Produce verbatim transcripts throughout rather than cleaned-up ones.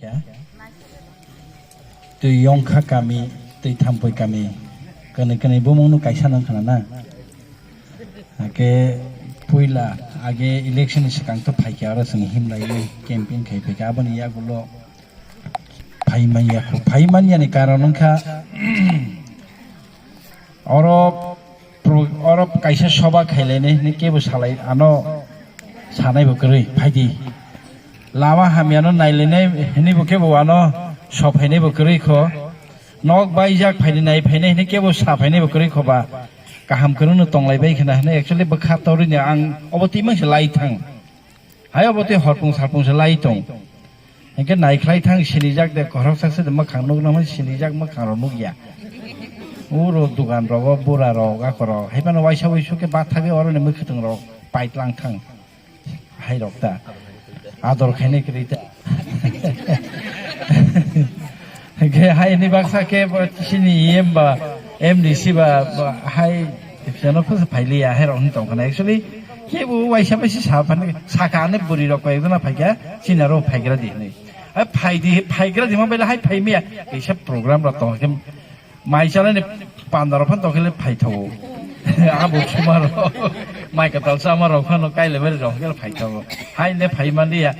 Ya. Twi Yongkha kami, twi Thampui kami, kani kani bumung no kaisa nang khna na. Ake puila age election ni swkang to phaikha, oro chwng himlai campaign khai phaikha, aboni yagulo phai manya kho, phai manya ni karon wngkha, oro pro-, oro kaisa soba khailainai hinwi kebo salai ano sanaibo kwrwi, phaidi. Lama hamyano nailainai hinwibo kebo ano sophainaibo kwrwi kho. Nok baijak phaidi nai phainai hinwi kebo saphainaibo kwrwi kho ba. Kaham kwrwngno tonglaibai khna hinwi actually bwkha torwini ang obo twi mangse lai thang. Hai obo twi horpung sarpung se lai tong. Hinkhe naikhlai thang sinijak de, khoroksa se de mwkhang nuknamani sinijak mwkhang rok nukya. Uro dugan rogo bura rok akhoro. Hai phano waisa waisu khe bathagwi oroni mwkhwtwng rok paitlang thang. Hai rok ta. Ador khainai kwrwi ta. Hinkhe hai ni baksa khe bo chini E M ba M D C ba, ba hai jano phasa phailiya hai rok hin tong khana. Actually, kebo waisa bai si sa phani saka ani bwrwi rok koi guna phaikha chini aro phaigra di hinwi. Hai phai di, phaigra di ma bai hai phai miya. Kaisa program rok tong khe mai chalani panda rok phan tong khe phai thago. Abo suma rok mai katal sama rok phano kaile bari rok khe phai thago. Hai le phai manliya.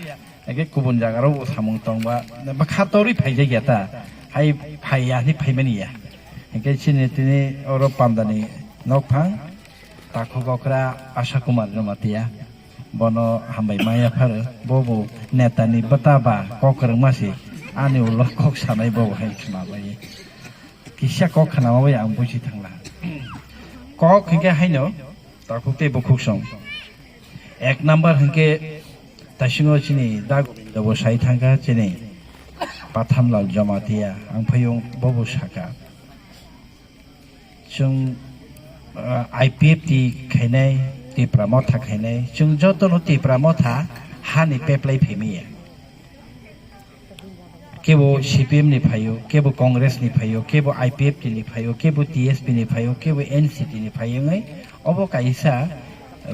Hingke kubun jaga rok bo samung tongba, bwkha torwi phaijakya ta, hai phaiya hinwi phaimani ya. Hingke chini tini oro pandani nokphang, takhuk okra Asha Kumar Jamatia, bono hambai maya pharo, bo bo netani bwta ba kok kwrwngma se, ani ulo kok sanai bo hai khna bai. Kisa kok khna bai ang buji thangla. Kok hingke haino, takhuk tei bukhuk song. Ek number hingke taisingo chini dag dobo sai thangkha chini Pathamlal Jamatia, ang phayung bobo saka. Chwng, ah, I P F T khainai, Tipra Motha khainai, chwng jotono Tipra Motha hani peplai phimiya. Kebo C P M ni phaio, kebo Congress ni phaio, kebo I P F T ni phaio, kebo T S P ni phaio, kebo N C P ni phaio wngwi obo kaisa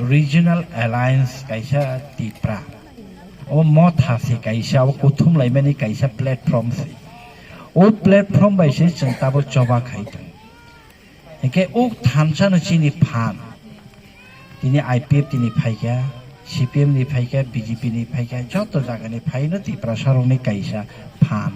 regional alliance kaisa Tipra. O motha se kaisa, o kuthum laimani kaisa platform se. O platform bai se chwng tabo choba khai tong. Hingke o thansa no chini phan. Tini I P F T ni phaikha, C P M ni phaikha, B J P ni phaikha, joto jaga ni phaino Tiprasa rokni kaisa phan.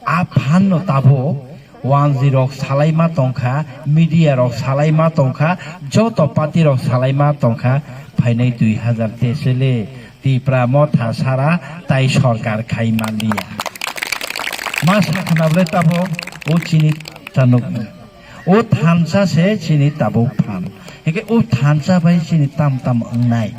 A phan no tabo wanjwi rok salai ma tongkha, media rok salai ma tongkha, joto party rok salai ma tongkha, phainai dui hazar teis le Tipra Motha sara tai sorkar khai manliya. Ma sakhnable tabo o chini tanuk. O thansa se chini tabuk phan. Hingke o thansa bai chini tam tam wngnai.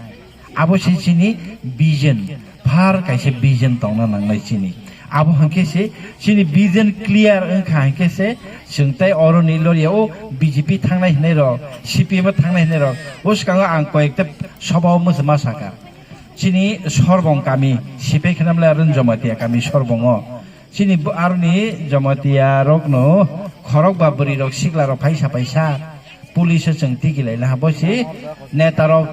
Abo se chini vision, phar kaisa vision tongna nangnai chini. Abo hingke se chini vision clear wngkha hingke se chwng tai oro ni loria o B J P thangnai hinai rok, C P M o thangnai hinai rok. O swkango ang koyekta soba o mwsama saka. Chini Sorbong kami, sipai khenamle Arun Jamatia kami Sorbongo. Chini bo-, aroni Jamatia rokno khorok ba bwrwi rok sikla rok phaisa phaisa police o chwng tigi lai laha. Bo si neta rok,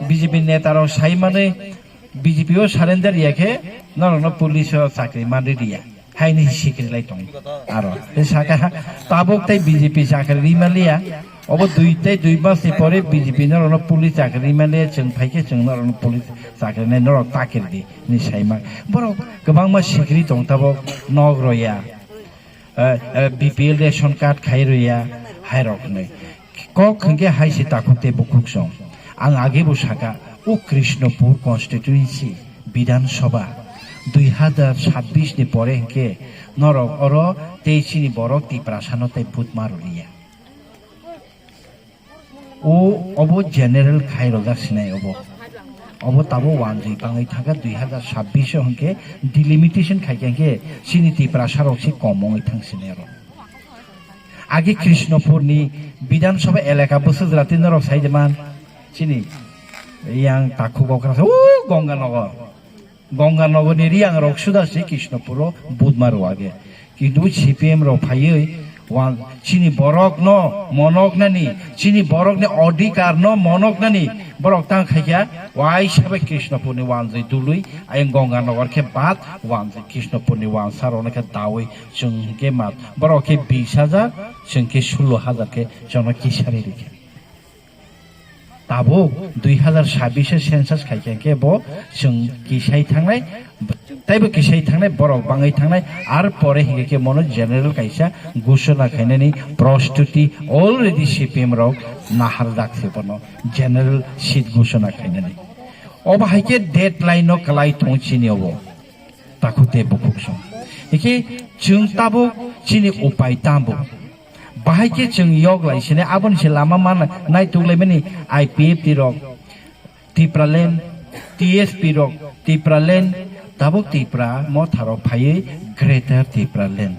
B J P neta rok sai manwi B J P o surrender ya khe norokno police o chakri manri riya. Haini sikri lai tong aro. Tei saka tabuk tei B J P chakri ri manliya. Obo dui tei dui mas ni pore B J P norokno police chakri ri manliya. Chwng phai khe chwng norokno police chakri nai norok takir di. Ni saimak. Borok kwbangma sikri tong tabok nok roya. Eh, eh, B P L ration card khai roya. Hai rok hinwi. Kok hwnkhe hai se takhuk tei bukhuk song. Ang age bo saka, o Krishnapur constituency Bidhan Sabha dui hazar sabbish ni pore hwnkhe norok oro tei chini borok Tiprasano tei vote ma rwliya. O obo general khai rojak sinai obo. Obo tabo wanjwi bangwi thangkha dui hazar sabbish o hwnkhe delimitation khai khe hwnkhe chini Tiprasa rok se kom wngwi thang sinai oro. Agi Krishnapur ni Bidhan Sabha elaka bwswk jora tei norok sai de man chini yang takhuk okra sa o Ganga Nagar. Ganga Nagar ni riyang rok suda se Krishnapur o budma rw age. Kintu C P M rok phaiwi Wan, chini borok no monok nani, chini borok ni odhikar no monok nani, borok tang khaikya, waisa bai Krishnapur ni wanjwi dului, ayang Ganganagar khe bat, wanjwi Krishnapur ni wansa rok no khe dawi, chwng khe mat, borok khe bis hajar, chwng khe sulo hajar khe chwng no kisari rikha. Tabuk dui hazar sabbish o census khaikha khe bo chwng kisai thangnai, taibo kisai thangnai, borok bangwi thangnai, ar pore hinkhe khe mono general kaisa gusona khainani prostuti already C P M rok naharjak se bono general seat gusona khainani. Obo hai khe deadline no kwlai thung chini obo. Takhuk tei bukhuk song. Hikhe chwng tabuk chini upai tambo. Bahai khe chwng yok lai sini, aboni se lama mana nai tuk lai mani I P F T rok, Tipraland, T S P rok, Tipraland, tabuk Tipra motha rok phaiwi Greater Tipraland.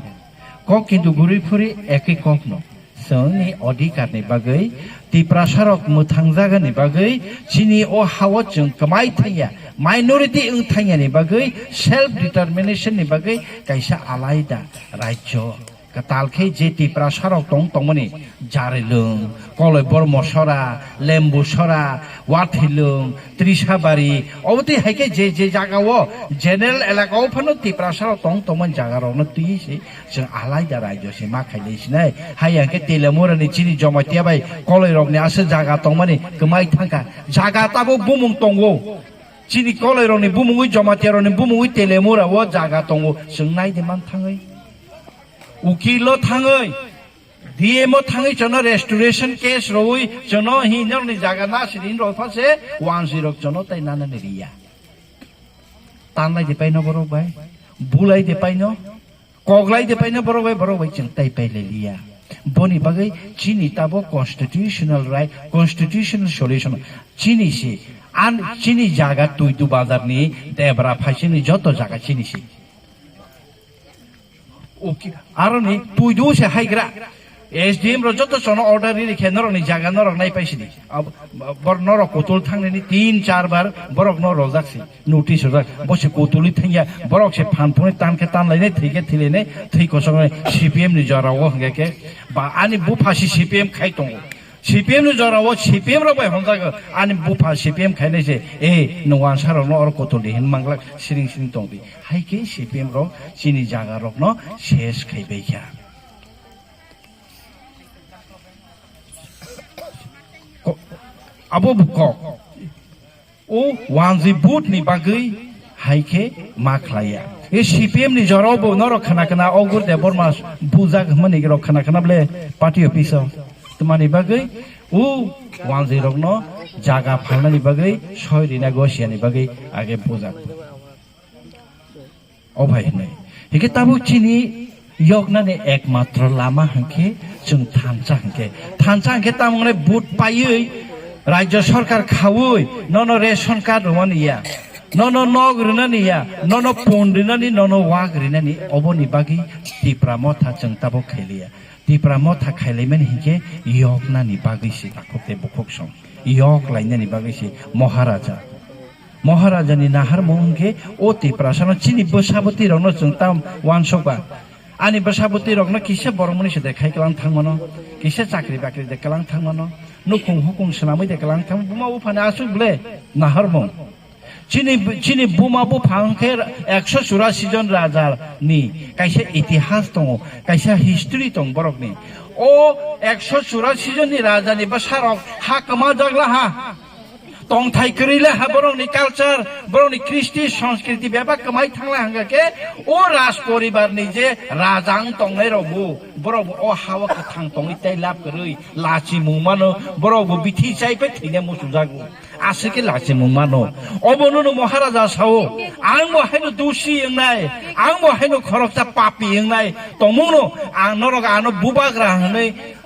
Kok kintu guri phuri ekwi kok no. Chwngni odhikar ni bagwi, Tiprasa rok mwthang jaga ni bagwi, chini o ha o chwng kwmai thangya, minority wng thangya ni bagwi, self determination ni bagwi kaisa alaida rajyo. Kwtal khe je Tiprasa rok tong tongmani Jarilung, Koloi Bormo Sora, Lembu Sora, Wathilung, Trisabari, obotwi hai khe je je jaga o general elaka o phano Tiprasa rok tong tongmani jaga rok no twiwi se chwng alaida rajyo se ma khailai sinai. Hai hwnkhe Telemura ni chini Jamatia bai Koloi rok ni aswk jaga tongmani kwmai thangkha. Jaga tabuk bumung tongo. Chini Koloi rok ni bumungwi Jamatia rok ni bumungwi Telemura o jaga tongo. Chwng nai de man thangwi. Ukilo thangwi. D M o thangwi chwngno restoration case rwui chwngno hi norokni jaga na siri rw pha se wanjwi rok chwngno tai nanani riya. Tanlai de paino borok bai, bulai de paino, koklai de paino borok bai, borok bai chwng tai pailai liya. Boni bagwi chini tabo constitutional right, constitutional solution chini si, an chini jaga Tuidu Bazar ni Debra phaisini joto jaga chini si. Uki-, aroni puidu se haigra. S D M rok joto chwngno order riri khe norokni jaga norok nai paisidi. Ab-, bor norok kutul thangnani tin char bar borokno rojak si. Notice rojak. Bo se kutulwi thangya. Borok se phan phunwi tan khe tan lainai, thwi khe thwi lainai, thwi kosongnai C P M ni jora o hwnkhe khe ba ani bupha si C P M khai tongo. C P M ni jora o C P M rok bai homjago. Ani bupha C P M khainai se, "E, nwng wansa rokno oro kutuldi," hin manglak siring siring tongdi. Hai khe C P M rok chini jaga rokno ses khai bai kha. Ko-, abo bo kok. O wanjwi vote ni bagwi hai khe ma khlaiya. E C P M ni jora o bo norok khna khna Ogur Debbarma bujak hwnmani rok khna khna ble party office o. Twmani bagwi o wanjwi rokno jaga phalnani bagwi soi rina gosiani bagwi age bujak. O bhai hinwi. Hinkhe tabuk chini yoknani ekmatro lama hinkhe chwng thansa hinkhe. Thansa hinkhe tamo hwnwi vote paiwi rajya sarkar khaui nono ration card rwmani ya, nono nok rwnani ya, nono pon rwnani, nono wak rwnani, oboni bagwi Tipra motha chwng tabuk khailiya. Tipra motha khailaimani hinkhe yoknani bagwi se takhuk tei bukhuk song. Yok lainani bagwi se Maharaja. Maharajani naharmung hwnkhe o Tiprasano chini bwsabwtwi rokno chwng tam uansukba. Ani bwsabwtwi rokno kisa borok mwnwi se de khai kwlang thangmano, kisa chakri bakri de kwlang thangmano, nukhung hukung swnamwi de kwlang thang, buma buphani aswk ble naharmung. Chini, chini buma bupha hwnkhe ekso churasi jon raja ni kaisa itihas tongo, kaisa history tong borokni. O ekso churasi jon ni raja ni bwsarok ha kwma jagla ha. Tongthai kwrwi le ha borokni culture, borokni kristi, sanskriti bebak kwmai thangla hwnkha khe o raj poribar ni je raja wng tongnai rok bo, borok bo o ha o kwthang tongwi tei lab kwrwi lachimung mano, borok bo bithi chai pai thwina muchungjago. Aswk khe lachimung mano. Obono no Maharaja sao, "Ang bo haino dusi wngnai, ang bo haino khoroksa papi wngnai, tongmungno ang norok ano bubagra hwnwi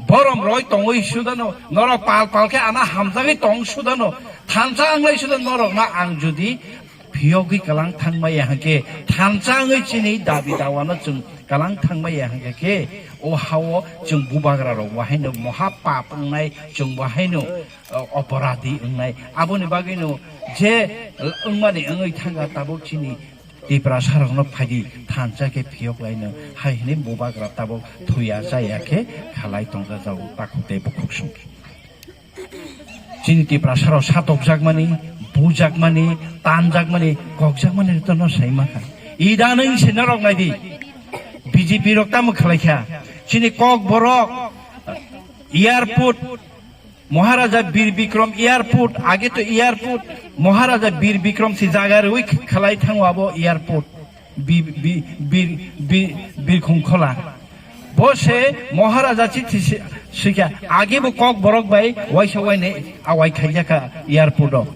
borom roi tongwi sudano, norok pal pal khe ana hamjagwi tong sudano, thansa wnglai sudano norokno ang jodi phiyogwi kwlang thangmaya hwnkhe, thansa wngwi chini dabi dawano chwng kwlang thangmaya hwnkhe khe, o hao chwng bubagra rok bo haino moha pap wngnai, chwng bo haino, o, oporadi wngnai. Aboni bagwino je wngmani wngwi thangkha tabuk chini Tiprasa rokno phaidi thansa khe phiyok laino hai hwnwi bubagra tabuk thuya chaya khe khalai tongjajago takhuk tei bukhuk song. Chini Tiprasa rok satokjakmani, bujakmani, tanjakmani, kokjakmani rwtwno sai mankha. Idanwng se norok naidi, B J P rok tamo khlai kha? Chini Kokborok airport, Maharaja Bir Bikram airport, age to airport, Maharaja Bir Bikram se jaga rwi khlai thango abo airport. Bi-, bi-, bir-, bir-, birkhung khola. Bo se Maharaja chithi si-, sikha, age bo Kokborok bai waisa wainai awai khaijakha airport o.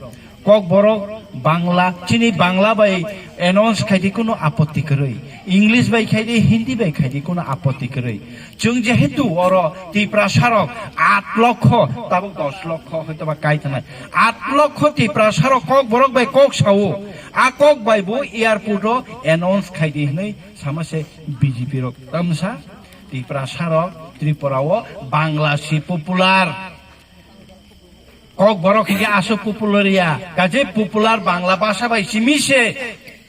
Kokborok Bangla, chini Bangla bai announce khaidi kuno apotti kwrwi. English bai khaidi, Hindi bai khaidi kuno apotti kwrwi. Chwng jehetu oro Tiprasa rok aat lokho, tabuk dos lokho hoito ba kai thanai. Aat lokho Tiprasa rok Kokborok bai kok sao. A kok bai bo airport o announce khaidi hwnwi sama se B J P rok tamsa Tiprasa rok Tripura o Bangla si popular. Kokborok khe aswk popular ya, kaje popular Bangla bhasha bai simi se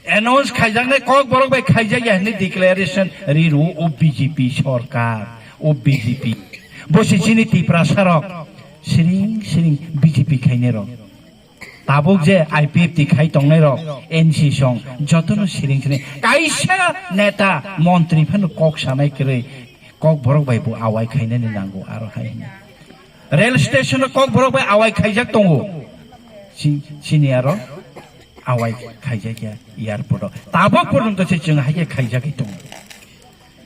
announce khaijaknai Kokborok bai khaijak ya hwnwi declaration ri rwo o B J P sorkar, o B J P. Bo se chini Tiprasa rok siring siring B J P khainai rok. Tabuk je I P F T khai tongnai rok, N C song, jotono siring siring. Kaisa neta, montri phano kok sanai kwrwi, Kokborok bai bo awai khainani nango aro hai hwnwi. Rail station o Kokborok bai awai khaijak tongo. Chi-, chini aro awai khaijak ya airport o. Tabuk porjonto se chwng hai khe khaijagwi tongo.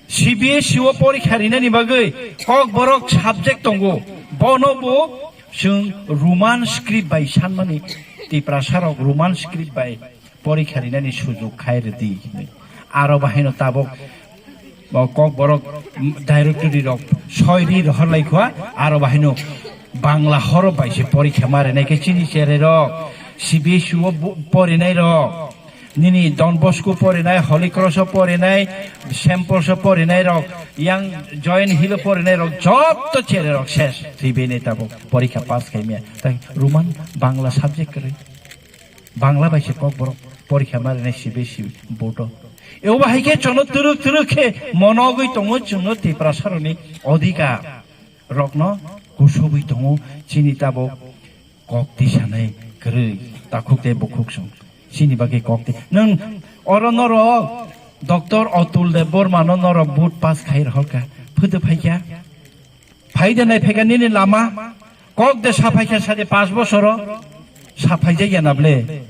C B S E o porikha rinani bagwi Kokborok subject tongo. Bono bo chwng Roman script bai sanmani, Tiprasa rok Roman script bai porikha rinani sujuk khai rwdi hwnwi. Aro bahaino tabuk bo Kokborok directory rok soi ri rohor lai khwa, aro bahaino Bangla horo bai se porikha ma rinai khe chini cherai rok, C B S E o bo-, porinai rok. Nini Don Bosco porinai, Holy Cross o porinai, Saint Paul's o porinai rok, yang Joint Hill o porinai rok, joto cherai rok ses thwibaini tabuk porikha pass khaimya. Tai Roman Bangla subject kwrwi. Bangla bai se Kokborok porikha ma rinai C B S E board o. Ebo hai khe chwngno twrwk twrwk khe monogwi tongo chwngno Tiprasa rokni odhikar rokno kusugwi tongo chini tabuk kok tisanai kwrwi, takhuk tei bukhuk song. Chini bagwi kok ti-, nwng oro norok Doctor Atul Deb Barma no norok vote pass khai rohorkha, phwtw phaikha. Phaide nai phaikha nini lama, kok de saphaikha sade panch bosoro, saphaijak ya na ble?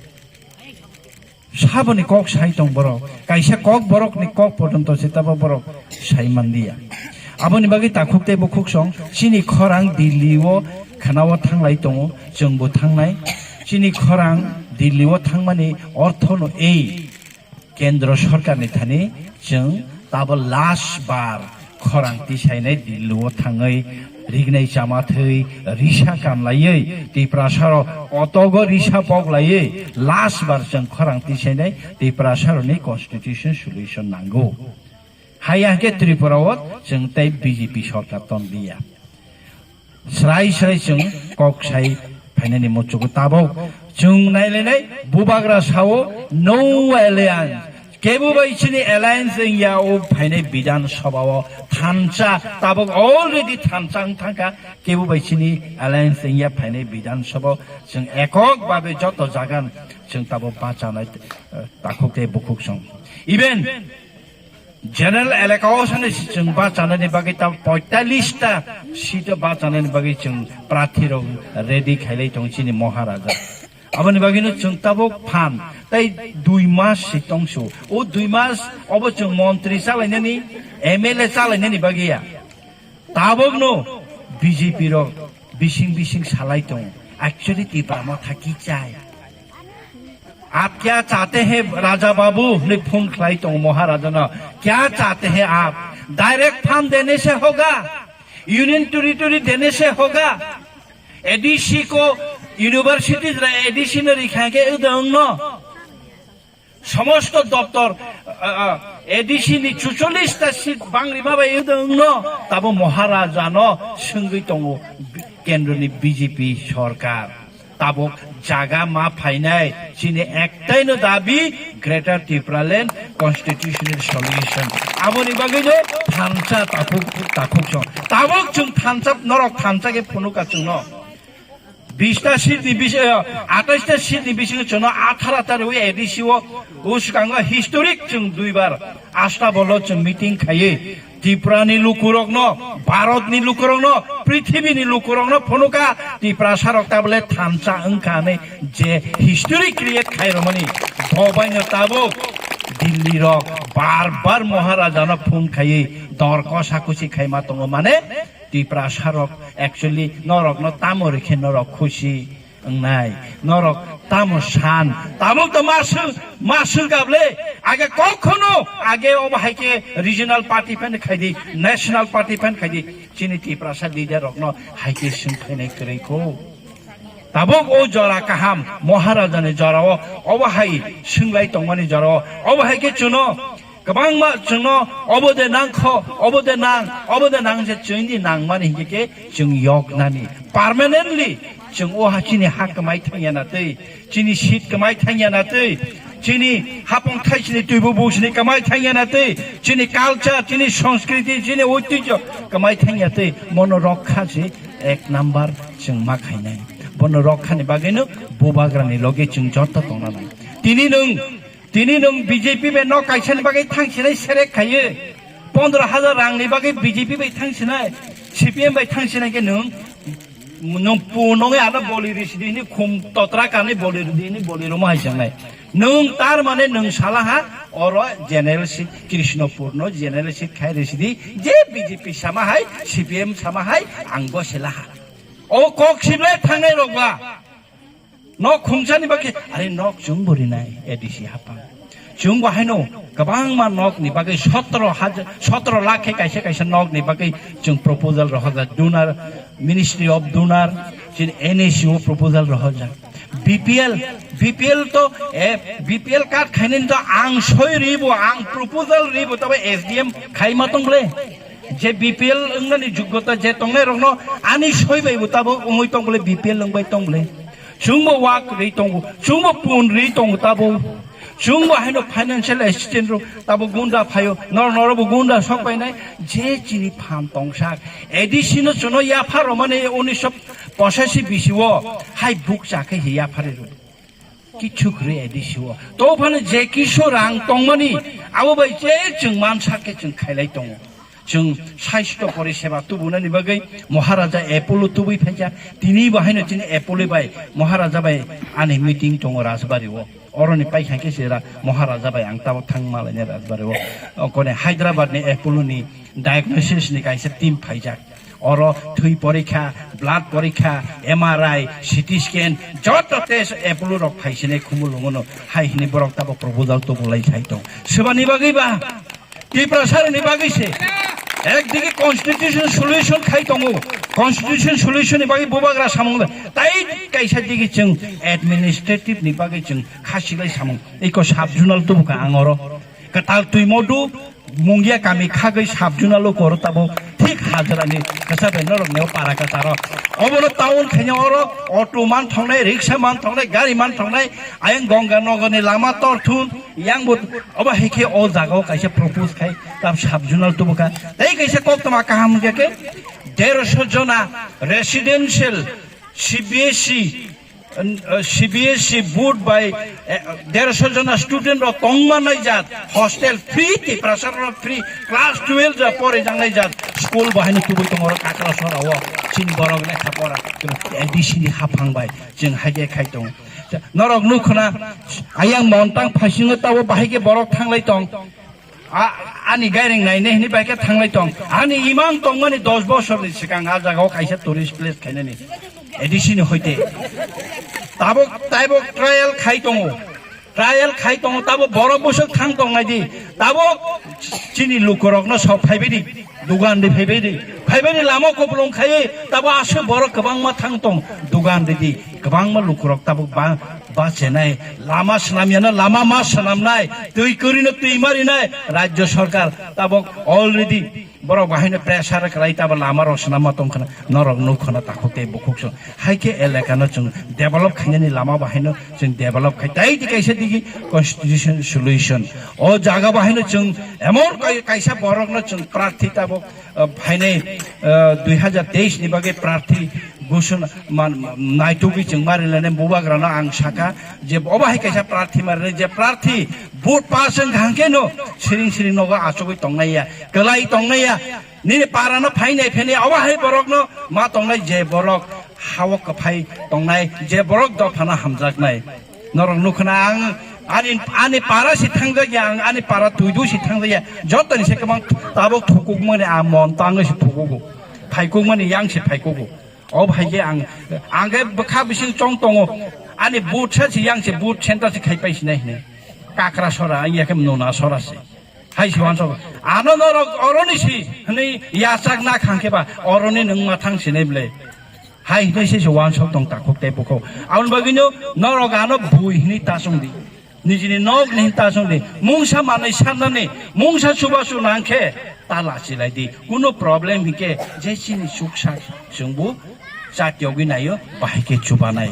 Saboni kok sai tong borok. Kaisa Kokborokni kok potonto se tabo borok sai manliya. Aboni bagwi takhuk tei bukhuk song chini khorang Delhi o khana o thanglai tongo, chwngbo thangnai. Chini khorang Delhi o thangmani orthono ei kendro sorkarni thani chwng tabo last bar khorang tisainai Delhi o thangwi rignai chama thwi risa kanlaiwi Tiprasa rok kotogo risa boklaiwi last bar chwng khorang tisainai Tiprasa rokni constitution solution nango. Haya hwnkhe Tripura o chwng tei B J P sorkar tonliya. Srai srai chwng kok sai phainani muchugo tabuk chwng nailainai bubagra sao no alliance. Kebo bai chini alliance wngya o phainai Bidhan Sabha o thansa tabuk already thansa wng thangkha. Kebo bai chini alliance wngya phainai Bidhan Sabha o chwng ekok babe joto jagan chwng tabuk bachanai, eh, takhuk tei bukhuk song. Even General elaka o sani chwng bachanani bagwi ta poitallis ta seat o bachanani bagwi chwng prarthi rok ready khailai tong chini Maharaja. Aboni bagwino chwng tabuk phan tei dui mas si tongsu. O dui mas obo chwng montri chalainani, M L A chalainani bagwi ya. Tabukno B J P rok bising bising salai tongo. Actually Tipra Motha ki chai? आप क्या चाहते हैं राजा बाबू? ने फोन खिलाई तो महाराजा ना, क्या चाहते हैं आप? डायरेक्ट फार्म देने से होगा, यूनियन टेरिटरी देने से होगा, एडीसी को यूनिवर्सिटीज रे एडीसी ने रिखाएंगे उदंग नो समस्त दफ्तर एडीसी नि चुचल्लिस टा सीट बांगरी मा भाई उदंग नो तब महाराजा नो संगी तो केंद्र नि बीजेपी सरकार tabuk jaga ma phainai, chini ektaino dabi Greater Tipraland Constitutional Solution. Aboni bagwino thansa takhuk, takhuk song. Tabuk chwng thansa, norok thansa khe phunukha chwngno. Bista seat ni bis-, eh, atais ta seat ni bisingo chwngno athara ta rwi A D C o, o swkango historic chwng duibar asta bolo chwng meeting khaiwi Tripura ni lukurokno, Bharat ni lukurokno, prithibi ni lukurokno phunukha Tiprasa rok tabole thansa wngkha hinwi je history create khai romani, bo baino tabuk Delhi rok bar bar Maharaja no phone khaiwi dor kosa kusi khaima tongo, mane Tiprasa rok actually norok no tamo rikhe norok khusi wngnai, norok tamo san, tabuk to masuk, masuk gable, age kokhono, age obo hai khe regional party phan khaidi, national party phan khaidi, chini Tiprasa leader rokno hai khe swng phainai kwrwi kho. Tabuk o jora kaham, Maharaja ni jora o, obo hai swng lai tongmani jora o, obo hai khe chwngno Kwbangma chwngno obo de nang kho, obo de nang, obo de nang je chwngni nangmani hinkhe khe chwng yoknani. Permanently chwng o ha chini ha kwmai thangya na twi, chini seat kwmai thangya na twi, chini hapung thai chini twibo bu chini kwmai thangya na twi, chini culture, chini sanskriti, chini oitijyo kwmai thangya twi, mono rokha se ek number chwng ma khainai. Bono rokhani bagwino bubagrani loge chwng joto tongna nang. Tini nwng Tini nwng B J P bai nok kaisani bagwi thangsinai serek khaiwi, pondro hajar rangni bagwi B J P bai thangsinai, C P M bai thangsinai khe nwng, nwng pu nongwi ano boli risidi hini khum totra kanwi boli ridi hini boli romo hai sangnai. Nwng tar mane nwng salaha oro general seat Krishnapur no general seat khai risidi je B J P sama hai C P M sama hai ang bo selaha. O kok sible thangnai rok ba. Nok khungsani bagwi, are nok chwng bo rinai A D C hapang. Chwng bo haino kwbangma nok ni bagwi sotro hajar, sotro lakh khe kaisa kaisa nok ni bagwi chwng proposal rohorjak, donor, Ministry of Donor, chini N S C o proposal rohorjak. B P L, B P L to, eh, B P L card khainani to ang soi ribo, ang proposal ribo, tabo S D M khaima tong ble. Je B P L wngnani joggota je tongnai rokno ani soi bai bo tabo wngwi tong ble, B P L wngbai tong ble. Chwngbo wak rwi tongo, chwngbo pun rwi tongo tabo. Chwngbo haino financial assistance rok tabo gunda phaio, nor norobo gunda sok painai, je chini phan tongsak. A D C no chwngno yapha romani unisho pochashi bisi o hai buk chakhe hi yapha rwi rw. Kichu kwrwi A D C o. To phano je kisu rang tongmani, abo bai je chwng mansa khe chwng khailai tongo. Chwng saisto poriseba tubunani bagwi Maharaja Apollo tubui phaikha. Tini bo haino chini Apollo bai Maharaja bai ani meeting tongo Rajbari o. Oroni paikha khe sera Maharaja bai ang tabo thangma laina Rajbari o. Okone Hyderabad ni Apollo ni diagnosis ni kaisa team phaijak. Oro thwi porikha, blood porikha, M R I, C T scan, joto test Apollo rok phaisinai Khumulwngono hai hini borok tabo proposal tubulai sai tong. Sebani bagwi ba? Tiprasa ni bagwi se. Ekdigi constitution solution khai tongo. Constitution solution ni bagwi bubagra samung le. Tai kaisa digi chwng administrative ni bagwi chwng khasilai samung. Iko sub zonal tubuka ang oro. Kwtal twimo du, Mungia kami khagwi sub zonal o koro tabo thik hajrani kwsa bai norok neo para kwcharo. Obono town khaina oro auto man thongnai, riksha man thongnai, gari man thongnai, ayang Ganga Nagar ni lama torthun, yang bo obo hai khe o jaga o kaisa propose khai tab sub zonal tubuka. Tei kaisa koktwma kaham hwnkhe khe derosho jona residential C B S E C B S E board bai, eh, derosho jona student rok tongma nai jat, hostel free, Tiprasa rok free, class twelve ja pore jang nai jat, school bahai ni tubui tongo rok Kakrasora o, chini borok lekha pora, A D C ni haphang bai, chwng hai khe khai tongo. Norok nukhuna, ayang montang phasingo tabo bahai khe borok thanglai tong. A-, ani gairing naine hini bai khe thanglai tong. Ani imang tongmani dos bosorni swkang a jagao kaisa tourist place khainani A D C ni hoite. Tabuk, tabuk trial khai tongo. Trial khai tongo, tabuk borok bwswk thang tong nai di. Tabuk chini lukurokno sok phaibai di. Dugan di phaibai di. Phaibai di lama koplong khai, tabuk aswk borok kwbangma thang tong. Dugan di di. Kwbangma lukurok tabuk ba, ba chenai, lama swnamyano lama ma swnamnai, twi kwrwino twi ma rinai, Rajya Sarkar tabuk already Borok bahaino pressure kwlai tabo lama rok swnamma tong khna, norok nuk khna takhuk tei bukhuk song. Hai khe elaka no chwng develop khainani lama bahaino chwng develop khai. Tai di kaisa digi constitution solution. O jaga bahaino chwng emon kai-, kaisa borok no chwng prarthi tabo, ah, phainai, ah, dui hajar teis ni bagwi prarthi Gusun man, naitugwi chwng marilene bubagrano ang saka je obo hai kaisa prarthi marile je prarthi vote pass wng kha hwnkhe no siring siring nogo achugwi tongnai ya, kwlai tongnai ya, nini parano phainai phainai obo hai borokno ma tongnai je borok hao kwphai tongnai, je borok dophano hamjaknai. Norok nukhna ang ani, ani para si thangjak ya, ang ani para tuidu si thangjak ya, jotoni se kwbang tabuk thukukmani a mon tangwi si thukugo, phaikukmani yang si phaikugo. O bhai je ang, ang khe bwkha bising chong tongo. Ani vote sa si yang se vote center se khai pai sinai hinui. Kakra sora, ang ya khe nuna sora se. Hai si wansok. Ano norok oroni si hinui yachak na khang khe ba oroni nung ma thang sinai ble. Hai hinui se se wansok tong takhuk tei bukhuk. Aboni bagwi no norok ano bui hinui ta chong di. Nijini nok ni hinta song di, mungsa manwi sanani, mungsa chubachu nang khe ta lachi lai di. Kuno problem hinkhe je chini suksa chwngbo chatiyogwi naio, bahai khe chubanai.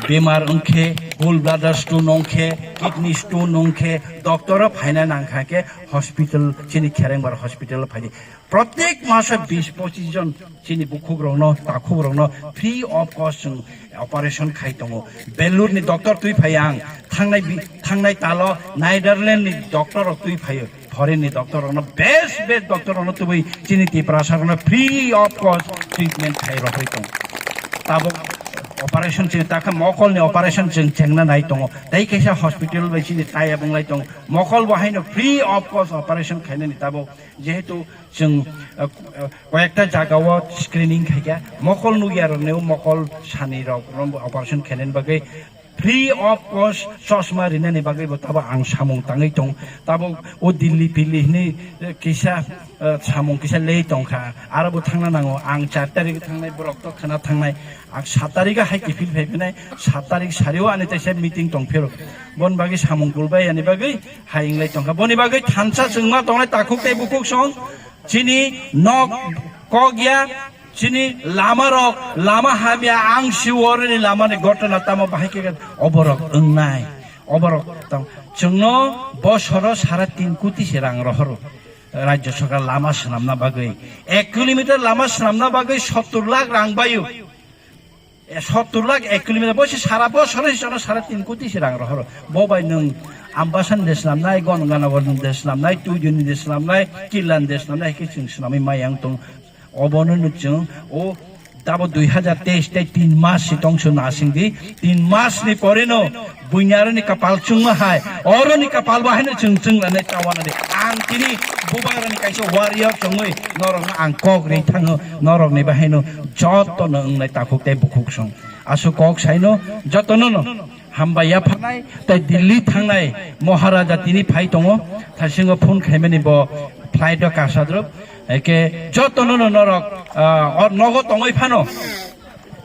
Bemar wngkhe, gall bladder stone wngkhe, kidney stone wngkhe, doctor o phaina nangkha khe hospital, chini Kherengbar hospital o phaidi. Protek masa bis pochis jon chini bukhukrokno, takhukrokno free of cost chwng operation khai tongo. Belur ni doctor twi phai ang, thangnai bi-, thangnai talo Netherland ni doctor rok twi phaio. Foreign ni doctor rokno, best, best doctor rokno tubui chini Tiprasa rokno free of cost treatment khai rohorwi tongo. Tabuk operation chini takha mokol ni operation chwng chengna nai tongo. Tei kaisa hospital bai chini taya bunglai tongo. Mokol bo haino free of cost operation khainani tabuk. Jehetu chwng, uh, uh, koyekta jagao screening khaikha, mokol nukya rokno mokol sani rok operation khainani bagwi free of cost chosma rinani bagwi bo tabo ang samung tangwi tong. Tabo o Delhi pilli hini, uh, kisa, uh, samung kisa lei tongkha, aro bo thangna nango. Ang char tarik thangnai, borok to khana thangnai, ang sat tarik hai kiphil phai phinai, sat tarik sario ani teisa meeting tong phiro. Bon bagwi samung kulbai ani bagwi hai inglai tongkha. Boni bagwi thansa chwngma tongnai takhuk tei bukhuk song. Chini nok kok ya, chini lama rok, lama hamya, ang siwo rwni lama ni gotona tamo bahai khe oborok wngnai. Oborok tamo chwngno bosoro sara tin koti se rang rohoro. Rajya sarkar lama swnamna bagwi, ek kilometer lama swnamna bagwi sottor lakh rang baio. E, sottor lakh ek kilometer, bo se sara bosor se jono sara tin koti se rang rohoro. Bo bai nwng Ambasa ni de swnamnai, Ganganagar ni de swnamnai, Tuidun ni de swnamnai, Killa ni de swnamnai, hai khe chwng swnamwi maya wng tong. Obono no chwng o tabo dui hajar teis tei tin mas si tong se nasing di. Tin mas ni pore no buini aroni kapal chwngma hai, oroni kapal bo haino chwng chwng lanai tawana de. Ang tini bubagrani kaisa warrior chongwi norokno ang kok ri thango, norokni bahaino jotono wngnai takhuk tei bukhuk song. Aswk kok saino jotono no hambai yapharnai tei Delhi thangnai Maharaja tini phai tongo, thaisingo phone khaimani bo flight o kasadrop, eke jotono no norok, ah, or nogo tongoi phano.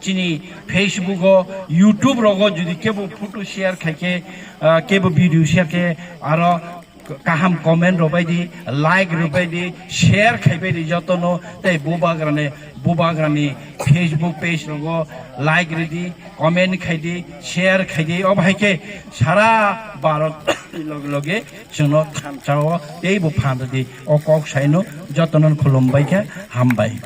Chini Facebook o, YouTube rogo jodi kebo photo share khaikhe, ah, kebo video share khe, aro kaham comment rwbai di, like rwbai di, share khaibai di jotono, tei bubagrani, bubagrani Facebook page rogo like rwdi, comment khaidi, share khaidi, obo hai khe sara Bharat ni loge loge chwngno thansa o teibo phan rwdi. O kok saino jotono khulumbai khe hambai.